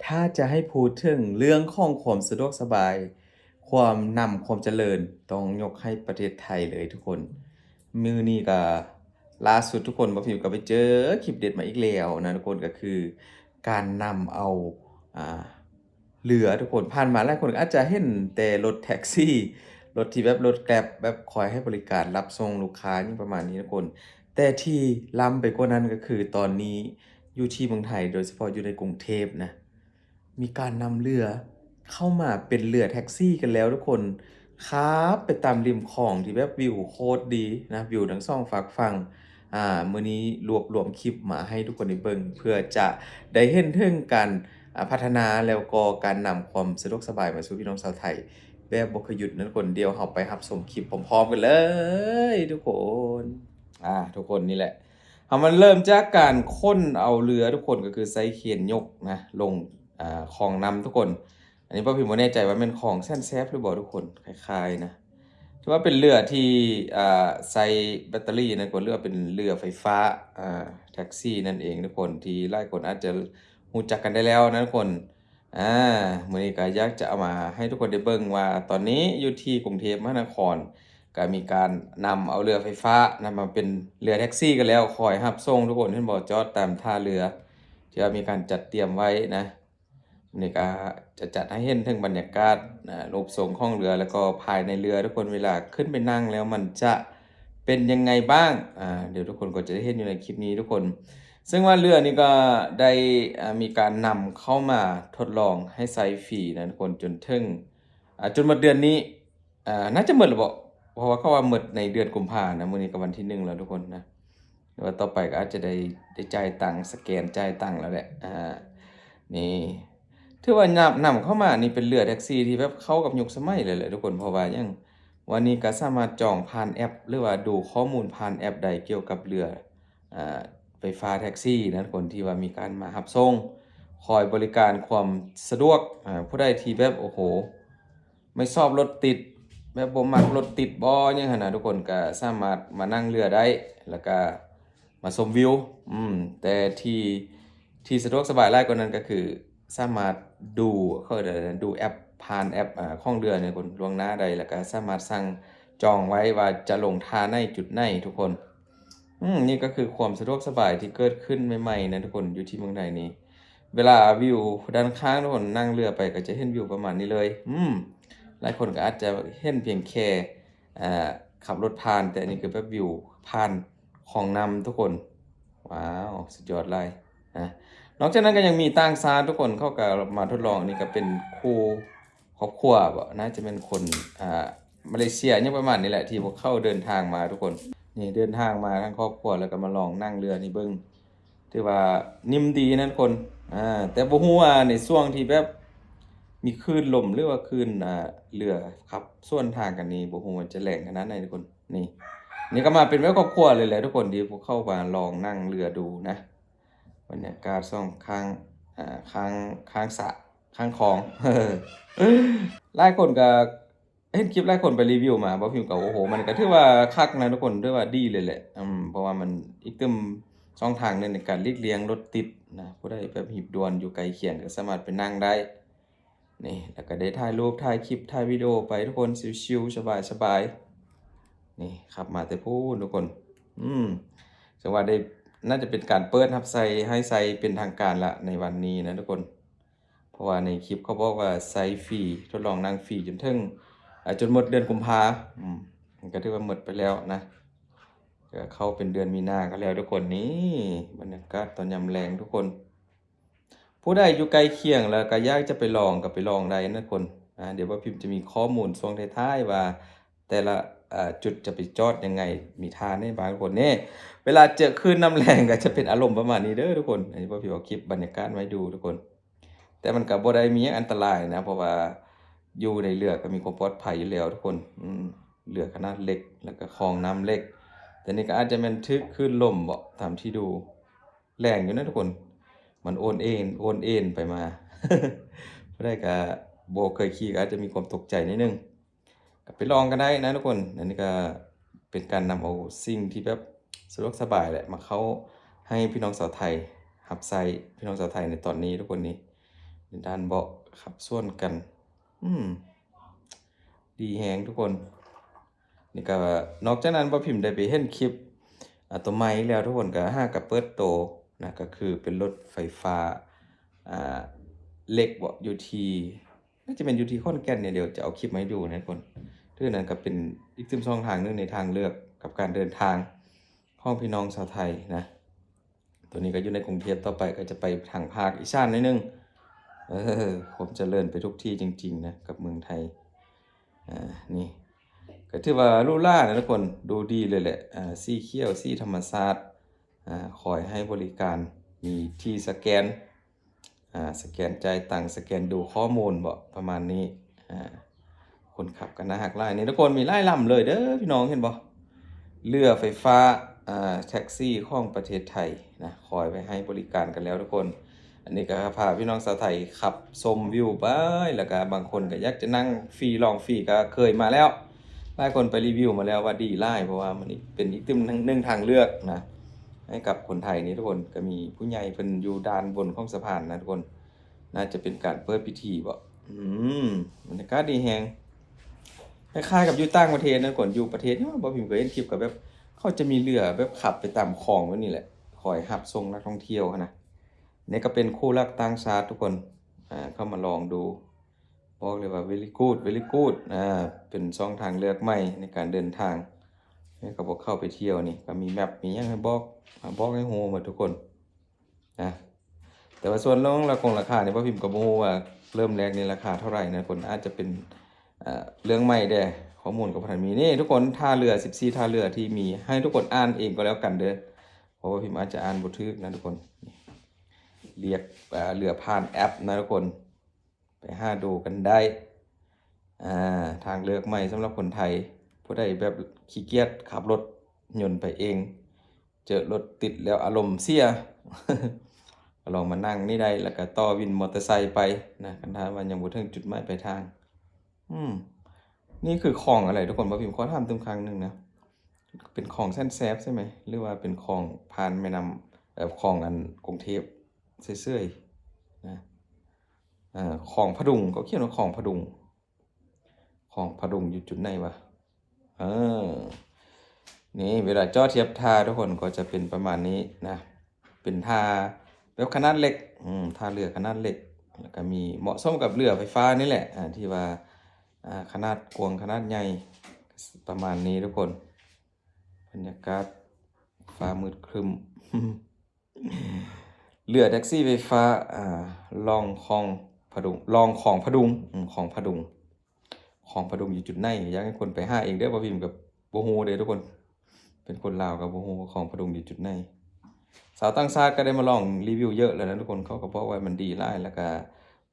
ຖ້າຈະໃຫ້ພູດເຖິງເລື່ອງຂອງຄວາມສະດວກສະບາຍ, ຄວາມນຳຄວາມຈະເລີນ, ຕ້ອງຍົກໃຫ້ປະເທດໄທເລີຍທຸກຄົນ. ມື້ນີ້ກະລ່າສຸດທຸກຄົນ ບ່າວພິມກະໄປເຈີຄລິບເດັດມາອີກແລ້ວນະທຸກຄົນ, ກະຄືການນຳເອົາ ອ່າ ເຮືອທຸກຄົນ. ຜ່ານມາຫຼາຍຄົນອາດຈະເຫັນແຕ່ລົດແທັກຊີ, ລົດທີ່ແບບລົດແກຣັບ ແບບຄອຍໃຫ້ບໍລິການຮັບສົ່ງລູກຄ້າຫຍັງປະມານນີ້ທຸກຄົນ. ແຕ່ທີ່ລ້ຳໄປກວ່ານັ້ນກໍຄືຕອນນີ້ຢູ່ທີ່ເມືອງໄທ ໂດຍສະເພາະຢູ່ໃນກຸງເທບນະ ມີການນຳເຮືອເຂົ້າມາເປັນເຮືອແທັກຊີກັນແລ້ວທຸກຄົນ, ຂັບໄປຕາມລິມຂອງທີ່ແບບວິວໂຄດດີນະ, ວິວທັງສອງຟາກຝັ່ງ. ອ່າ ມື້ນີ້ລວບລວມຄລິບມາໃຫ້ທຸກຄົນໄດ້ເບິ່ງ ເພື່ອຈະໄດ້ເຫັນເຖິງການ ອ່າ ພັດທະນາ ແລ້ວກໍການນຳຄວາມສະດວກສະບາຍມາສູ່ພີ່ນ້ອງຊາວໄທແບບບໍ່ເຄີຍຢຸດນັ້ນຄົນ. ດຽວເຮົາໄປຮັບຊົມຄລິບພ້ອມໆກັນເລີຍທຸກຄົນ. ອ່າ ທຸກຄົນ ນີ້ແຫຼະ ເຮົາມາເລີ່ມຈາກການຂົນເອົາເຮືອທຸກຄົນ, ກໍຄືໃຊ້ເຄນຍົກນະ ລົງ ອ່າ ຄອງນ້ຳທຸກຄົນ. ອັນນີ້ບ່າວພິມບໍ່ແນ່ໃຈວ່າແມ່ນຂອງແສນແຊບຫຼືບໍ່ທຸກຄົນ, ຄ້າຍໆນະ. ຖືວ່າເປັນເຮືອທີ່ ອ່າ ໃຊ້ແບັດເຕີຣີນະທຸກຄົນ ຫຼືວ່າເປັນເຮືອໄຟຟ້າ ອ່າ ແທັກຊີນັ້ນເອງທຸກຄົນ, ທີ່ຫຼາຍຄົນອາດຈະຮູ້ຈັກກັນໄດ້ແລ້ວນະທຸກຄົນ. ອ່າ ມື້ນີ້ກໍຢາກຈະເອົາມາໃຫ້ທຸກຄົນໄດ້ເບິ່ງວ່າ ຕອນນີ້ຢູ່ທີ່ກຸງເທບມະຫານະຄອນ ກໍມີການນຳເອົາເຮືອໄຟຟ້ານຳມາເປັນເຮືອແທັກຊີກັນແລ້ວ ຄອຍຮັບສົ່ງທຸກຄົນ. ເຫັນບໍ່? ຈອດຕາມທ່າເຮືອທີ່ວ່າມີການຈັດຕຽມໄວ້ນະ. ນີ້ກໍຈະຈັດໃຫ້ເຫັນເຖິງບັນຍາກາດ ອ່າ ຮູບຊົງຂອງເຮືອ ແລ້ວກໍພາຍໃນເຮືອທຸກຄົນ, ເວລາຂຶ້ນໄປນັ່ງແລ້ວມັນຈະເປັນຍັງໄງບ້າງ. ອ່າ ດຽວທຸກຄົນກໍຈະໄດ້ເຫັນຢູ່ໃນຄລິບນີ້ທຸກຄົນ. ເຊິ່ງວ່າເຮືອນີ້ກໍໄດ້ ອ່າ ມີການນຳເຂົ້າມາທົດລອງໃຫ້ໃຊ້ຟຣີນະທຸກຄົນ ຈົນເຖິງ ອ່າ ຈົນໝົດເດືອນນີ້. ອ່າ ໜ້າຈະໝົດແລ້ວເບາະ ເພາະວ່າເຂົາວ່າໝົດໃນເດືອນກຸມພານະ. ມື້ນີ້ກໍວັນທີໜຶ່ງແລ້ວທຸກຄົນນະ, ແຕ່ວ່າຕໍ່ໄປກໍອາດຈະໄດ້ ໄດ້ຈ່າຍຕັງ ສະແກນຈ່າຍຕັງແລ້ວແຫຼະ. ອ່າ ນີ້ ຖືວ່ານຳ ນຳເຂົ້າມານີ້ເປັນເຮືອແທັກຊີທີ່ແບບເຂົ້າກັບຍຸກສະໄໝເລີຍແຫຼະທຸກຄົນ. ເພາະວ່າຫຍັງ? ວັນນີ້ກໍສາມາດຈອງຜ່ານແອັບ ຫຼືວ່າດູຂໍ້ມູນຜ່ານແອັບໄດ້ ກ່ຽວກັບເຮືອ ອ່າ ໄຟຟ້າແທັກຊີນະທຸກຄົນ ທີ່ວ່າມີການມາຮັບສົ່ງ ຄອຍບໍລິການຄວາມສະດວກ. ອ່າ ຜູ້ໃດທີ່ແບບ ໂອ້ໂຫ ໄມ່ຊອບລົດຕິດ ແບບບໍ່ມັກລົດຕິດບໍ່ຫຍັງຫັ້ນນະທຸກຄົນ ກໍສາມາດມານັ່ງເຮືອໄດ້ ແລ້ວກໍມາຊົມວິວ. ອືມ ແຕ່ທີ່ ທີ່ສະດວກສະບາຍຫຼາຍກວ່ານັ້ນກໍຄື ສາມາດດູ ເຂົາເອີ້ນ ດູແອັບ ຜ່ານແອັບ ອ່າ ຂອງເຮືອນີ້ຄົນລ່ວງໜ້າໄດ້ ແລ້ວກໍສາມາດສັ່ງຈອງໄວ້ວ່າຈະລົງທ່າໃນຈຸດໃດທຸກຄົນ. ອືມ ນີ້ກໍຄືຄວາມສະດວກສະບາຍທີ່ເກີດຂຶ້ນໃໝ່ໆນະທຸກຄົນ ຢູ່ທີ່ເມືອງໄທນີ້. ເວລາວິວດ້ານຂ້າງທຸກຄົນ ນັ່ງເຮືອໄປກໍຈະເຫັນວິວປະມານນີ້ເລີຍ. ອືມ ຫຼາຍຄົນກໍອາດຈະເຫັນພຽງແຄ່ ອ່າ ຂັບລົດຜ່ານ, ແຕ່ອັນນີ້ຄືແບບວິວຜ່ານຂອງນ້ຳທຸກຄົນ. ວ້າວ ສຸດຍອດຫຼາຍນະ. ນອກຈາກນັ້ນກໍຍັງມີຕ່າງຊາດທຸກຄົນ ເຂົາກໍມາທົດລອງ. ອັນນີ້ກໍເປັນຄູ່ຄອບຄົວບໍ ໜ້າຈະແມ່ນຄົນ ອ່າ ມາເລເຊຍຫຍັງປະມານນີ້ແຫຼະ ທີ່ພວກເຂົາເດີນທາງມາທຸກຄົນ. ນີ້ເດີນທາງມາທັງຄອບຄົວ ແລ້ວກໍມາລອງນັ່ງເຮືອນີ້ເບິ່ງ. ຖືວ່ານິ້ມດີນະທຸກຄົນ. ອ່າ ແຕ່ບໍ່ຮູ້ວ່າໃນຊ່ວງທີ່ແບບມີຄື້ນລົມ ຫຼືວ່າຄື້ນ ອ່າ ເຮືອຂັບສວນທາງກັນນີ້ ບໍ່ຮູ້ວ່າຈະແຮງຂະໜາດໃດທຸກຄົນ. ນີ້ ນີ້ກໍມາເປັນແບບຄອບຄົວເລີຍແຫຼະທຸກຄົນ ທີ່ພວກເຂົາມາລອງນັ່ງເຮືອດູນະ. ບັນຍາກາດສອງຂ້າງ ອ່າ ຂ້າງ ຂ້າງສະ ຂ້າງຂອງ. ຫຼາຍຄົນກໍ ເຫັນຄລິບຫຼາຍຄົນໄປຣີວິວມາ ບ່າວພິມກໍ ໂອ້ໂຫ ມັນກໍຖືວ່າຄັກນະທຸກຄົນ ຖືວ່າດີເລີຍແຫຼະ. ອືມ ເພາະວ່າມັນອີກຕື່ມຊ່ອງທາງໜຶ່ງໃນການຫຼີກລ່ຽງລົດຕິດນະ. ຜູ້ໃດແບບຮີບດ່ວນຢູ່ໃກ້ຄຽງກໍສາມາດໄປນັ່ງໄດ້. ນີ້ ແລ້ວກໍໄດ້ຖ່າຍຮູບ ຖ່າຍຄລິບ ຖ່າຍວິດີໂອໄປທຸກຄົນ ຊິວໆ ສະບາຍໆ. ນີ້ ຂັບມາແຕ່ພຸ້ນທຸກຄົນ. ອືມ ແສດງວ່າໄດ້ ໜ້າຈະເປັນການເປີດຮັບໃຊ້ ໃຫ້ໃຊ້ເປັນທາງການລະໃນວັນນີ້ນະທຸກຄົນ. ເພາະວ່າໃນຄລິບເຂົາບອກວ່າໃຊ້ຟຣີ ທົດລອງນັ່ງຟຣີຈົນເຖິງ ອ່າ ຈົນໝົດເດືອນກຸມພາ. ອືມ ມັນກໍຖືວ່າໝົດໄປແລ້ວນະ ກໍເຂົ້າເປັນເດືອນມີນາກັນແລ້ວທຸກຄົນ. ນີ້ບັນຍາກາດຕອນຍາມແລງທຸກຄົນ. ຜູ້ໃດຢູ່ໃກ້ຄຽງແລ້ວກໍຢາກຈະໄປລອງ ກໍໄປລອງໄດ້ນະທຸກຄົນ. ອ່າ ດຽວບ່າວພິມຈະມີຂໍ້ມູນຊ່ວງທ້າຍໆວ່າ ແຕ່ລະ ເອີ ຈຸດຈະໄປຈອດຍັງໄງ ມີທ່າໃດບ້າງທຸກຄົນ. ນີ້ ເວລາເຈີຄື້ນນ້ຳແຮງກໍຈະເປັນອາລົມປະມານນີ້ເດີທຸກຄົນ. ອັນນີ້ບ່າວພິມເອົາຄລິບບັນຍາກາດມາໃຫ້ດູທຸກຄົນ. ແຕ່ມັນກໍບໍ່ໄດ້ມີຫຍັງອັນຕະລາຍນະ ເພາະວ່າຢູ່ໃນເຮືອກໍມີຄວາມປອດໄພຢູ່ແລ້ວທຸກຄົນ. ອືມ ເຮືອຂະໜາດເລັກ ແລ້ວກໍຄອງນ້ຳເລັກ. ແຕ່ນີ້ກໍອາດຈະແມ່ນຖືກຄື້ນລົມບໍ ຕາມທີ່ດູ ແຮງຢູ່ນະທຸກຄົນ. ມັນໂອນເອນ ໂອນເອນໄປມາ. ຜູ້ໃດກໍບໍ່ເຄີຍຂີ່ ກໍອາດຈະມີຄວາມຕົກໃຈໜ້ອຍໜຶ່ງ. ກໍໄປລອງກັນໄດ້ນະທຸກຄົນ. ອັນນີ້ກໍເປັນການນຳເອົາສິ່ງທີ່ແບບສະດວກສະບາຍແຫຼະ ມາເຂົ້າໃຫ້ພີ່ນ້ອງຊາວໄທຮັບໃຊ້ ພີ່ນ້ອງຊາວໄທໃນຕອນນີ້ທຸກຄົນ. ນີ້ ເປັນດ້ານເບາະຂັບສວນກັນ. ອືມ ດີແຮງທຸກຄົນ. ນີ້ກໍ ນອກຈາກນັ້ນ ບ່າວພິມໄດ້ໄປເຫັນຄລິບ ອ່າ ຕົວໃໝ່ແລ້ວ ທຸກຄົນກໍຫາກໍເປີດໂຕນະ ກໍຄືເປັນລົດໄຟຟ້າ ອ່າ ເຫຼັກເບາະ ຢູ່ທີ່ ໜ້າຈະແມ່ນຢູ່ທີ່ຂອນແກ່ນນີ້ ດຽວຈະເອົາຄລິບມາໃຫ້ດູນະທຸກຄົນ. ຖືນັ້ນກໍເປັນອີກຕື່ມຊ່ອງທາງໜຶ່ງໃນທາງເລືອກກັບການເດີນທາງຂອງພີ່ນ້ອງຊາວໄທນະ. ຕົວນີ້ກໍຢູ່ໃນກຸງເທບ ຕໍ່ໄປກໍຈະໄປທາງພາກອີສານໜ້ອຍໜຶ່ງ. ເອີ ຄວາມຈະເລີນໄປທຸກທີ່ຈິງໆນະ ກັບເມືອງໄທ. ອ່າ ນີ້ກໍຖືວ່າຫຼູຫຼານະທຸກຄົນ ດູດີເລີຍແຫຼະ. ອ່າ ສີຂຽວ ສີທຳມະຊາດ ອ່າ ຄອຍໃຫ້ບໍລິການ ມີທີ່ສະແກນ ອ່າ ສະແກນຈ່າຍຕັງ ສະແກນດູຂໍ້ມູນເບາະ ປະມານນີ້. ອ່າ ຄົນຂັບກໍໜ້າຮັກຫຼາຍນີ້ທຸກຄົນ. ມີຫຼາຍລຳເລີຍເດີພີ່ນ້ອງ ເຫັນບໍ່? ເຮືອໄຟຟ້າ ອ່າ ແທັກຊີຂອງປະເທດໄທນະ ຄອຍໄວ້ໃຫ້ບໍລິການກັນແລ້ວທຸກຄົນ. ອັນນີ້ກໍພາພີ່ນ້ອງຊາວໄທຂັບຊົມວິວໄປ ແລ້ວກໍບາງຄົນກໍຢາກຈະນັ່ງຟຣີ ລອງຟຣີ ກໍເຄີຍມາແລ້ວ. ຫຼາຍຄົນໄປຣີວິວມາແລ້ວວ່າດີຫຼາຍ ເພາະວ່າມັນອີກ ເປັນອີກຕື່ມໜຶ່ງທາງເລືອກນະ ໃຫ້ກັບຄົນໄທນີ້ທຸກຄົນ. ກໍມີຜູ້ໃຫຍ່ເພິ່ນຢູ່ດ້ານບົນຂອງສະພານນະທຸກຄົນ. ໜ້າຈະເປັນການເປີດພິທີເບາະ. ອືມ ບັນຍາກາດດີແຮງ ຄ້າຍໆກັບຢູ່ຕ່າງປະເທດນະທຸກຄົນ. ຢູ່ປະເທດນີ້ ບ່າວພິມກໍເຫັນຄລິບ ກໍແບບເຂົາຈະມີເຮືອແບບຂັບໄປຕາມຄອງແບບນີ້ແຫຼະ ຄອຍຮັບສົ່ງນັກທ່ອງທ່ຽວຫັ້ນນະ. ນີ້ກໍເປັນຄູ່ລັກຕ່າງຊາດທຸກຄົນ. ອ່າ ເຂົ້າມາລອງດູ ບອກເລີຍວ່າ very good very good. ອ່າ ເປັນຊ່ອງທາງເລືອກໃໝ່ໃນການເດີນທາງ. ໃຫ້ກັບພວກເຂົາໄປທ່ຽວນີ້ ກໍມີແມັບ ມີຫຍັງໃຫ້ບອກ ບອກໃຫ້ຮູ້ໝົດທຸກຄົນນະ. ແຕ່ວ່າສ່ວນເລື່ອງລາຄາ ຂອງລາຄານີ້ ບ່າວພິມກໍບໍ່ຮູ້ວ່າເລີ່ມແລກນີ້ລາຄາເທົ່າໃດນະທຸກຄົນ. ອາດຈະເປັນ ເອີ ເລື່ອງໃໝ່ແດ່ ຂໍ້ມູນກໍບໍ່ທັນມີ. ນີ້ທຸກຄົນ ທ່າເຮືອສິບສີ່ທ່າເຮືອທີ່ມີ ໃຫ້ທຸກຄົນອ່ານເອງກໍແລ້ວກັນເດີ ເພາະວ່າພິມອາດຈະອ່ານບໍ່ຖືກນະທຸກຄົນ. ລຽກ ເອີ ເຮືອຜ່ານແອັບນະທຸກຄົນ ໄປຫາດູກັນໄດ້. ອ່າ ທາງເລືອກໃໝ່ສຳລັບຄົນໄທ ຜູ້ໃດແບບຂີ້ກຽດຂັບລົດຍົນໄປເອງ ເຈີລົດຕິດແລ້ວອາລົມເສຍ ກໍລອງມານັ່ງນີ້ໄດ້ ແລ້ວກໍຕໍ່ວິນມໍເຕີໄຊໄປນະ ຄັນຖ້າວ່າຍັງບໍ່ເຖິງຈຸດໝາຍປາຍທາງ. ອືມ ນີ້ຄືຂອງອະໄລທຸກຄົນ? ບ່າວພິມຂໍຖາມຕື່ມຄັ້ງໜຶ່ງນະ ເປັນຂອງແສນແສບໃຊ່ໄໝ ຫຼືວ່າເປັນຂອງຜ່ານແມ່ນ້ຳ ເອີ ຂອງອັນກຸງເທບເຊື່ອຍໆນະ? ເອີ ຂອງຜະດຸງ ເຂົາຂຽນວ່າຂອງຜະດຸງ. ຂອງຜະດຸງຢູ່ຈຸດໃດວະ? ເອີ ນີ້ເວລາຈອດທຽບທ່າທຸກຄົນ ກໍຈະເປັນປະມານນີ້ນະ ເປັນທ່າແບບຂະໜາດເລັກ ອືມ ທ່າເຮືອຂະໜາດເລັກ ແລ້ວກໍມີເໝາະສົມກັບເຮືອໄຟຟ້ານີ້ແຫຼະ ອ່າ ທີ່ວ່າ ອ່າ ຂະໜາດກວ້າງຂະໜາດໃຫຍ່ ປະມານນີ້ທຸກຄົນ. ບັນຍາກາດຟ້າມືດຄຶ້ມ ເຮືອແທັກຊີໄຟຟ້າ ອ່າ ລ່ອງຂອງຜະດຸງ ລ່ອງຂອງຜະດຸງ ອືມ ຂອງຜະດຸງ ຂອງຜະດຸງຢູ່ຈຸດໃດ? ຢາກໃຫ້ຄົນໄປຫາເອງເດີ ບ່າວພິມກໍບໍ່ຮູ້ເດ້ທຸກຄົນ ເປັນຄົນລາວກໍບໍ່ຮູ້ວ່າຂອງຜະດຸງຢູ່ຈຸດໃດ. ຊາວຕ່າງຊາດກໍໄດ້ມາລອງຣີວິວເຍອະແລ້ວນະທຸກຄົນ ເຂົາກໍບອກວ່າມັນດີຫຼາຍ ແລ້ວກໍ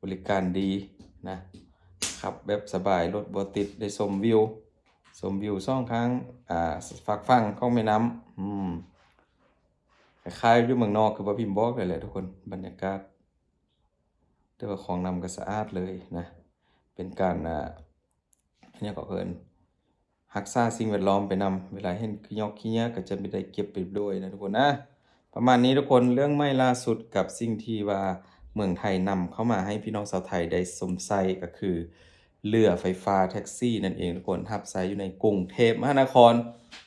ບໍລິການດີນະ ຂັບແບບສະບາຍ ລົດບໍ່ຕິດ ໄດ້ຊົມວິວ ຊົມວິວສອງຂ້າງ ອ່າ ຟາກຝັ່ງຂອງແມ່ນ້ຳ ອືມ ຄ້າຍໆຢູ່ເມືອງນອກ ຄືບ່າວພິມບອກນັ້ນແຫຼະທຸກຄົນ ບັນຍາກາດ ແຕ່ວ່າຂອງນ້ຳກໍສະອາດເລີຍນະ ເປັນການ ອ່າ ອັນຫຍັງກໍເອີ້ນ ຮັກສາສິ່ງແວດລ້ອມໄປນຳ ເວລາເຫັນຂີ້ຫຍອກຂີ້ເຫຍື້ອກໍຈະບໍ່ໄດ້ເກັບໄປດ້ວຍນະທຸກຄົນນະ. ປະມານນີ້ທຸກຄົນ ເລື່ອງໃໝ່ລ່າສຸດກັບສິ່ງທີ່ວ່າເມືອງໄທນຳເຂົ້າມາໃຫ້ພີ່ນ້ອງຊາວໄທໄດ້ຊົມໃຊ້ ກໍຄື ເຮືອໄຟຟ້າແທັກຊີນັ້ນເອງທຸກຄົນ ຮັບໃຊ້ຢູ່ໃນກຸງເທບມະຫານະຄອນ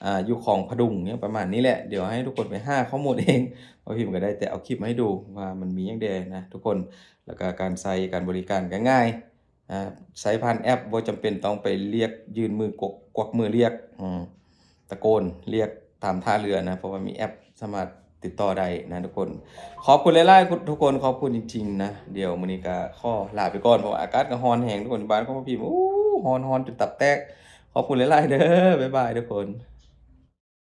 ອ່າ ຢູ່ຂອງຜະດຸງ ຫຍັງປະມານນີ້ແຫຼະ. ດຽວໃຫ້ທຸກຄົນໄປຫາຂໍ້ມູນເອງ ບ່າວພິມກໍໄດ້ແຕ່ເອົາຄລິບມາໃຫ້ດູວ່າມັນມີຫຍັງແດ່ນະທຸກຄົນ ແລ້ວກໍການໃຊ້ການບໍລິການກໍງ່າຍ ອ່າ ໃຊ້ຜ່ານແອັບ ບໍ່ຈຳເປັນຕ້ອງໄປລຽກ ຍື່ນມືກວັກ ກວັກມືລຽກ ອືມ ຕະໂກນລຽກຕາມທ່າເຮືອນະ ເພາະວ່າມີແອັບສາມາດຕິດຕໍ່ໄດ້ນະທຸກຄົນ. ຂອບຄຸນຫຼາຍໆ ທຸກຄົນ ຂອບຄຸນຈິງໆນະ. ດຽວມື້ນີ້ກໍຂໍລາໄປກ່ອນ ເພາະວ່າອາກາດກໍຮ້ອນແຮງທຸກຄົນ. ຢູ່ບ້ານຂອງພວກພີ່ ໂອ້ ຮ້ອນ ຮ້ອນຈົນຕັບແຕກ. ຂອບຄຸນຫຼາຍໆເດີ ບາຍບາຍທຸກຄົນ.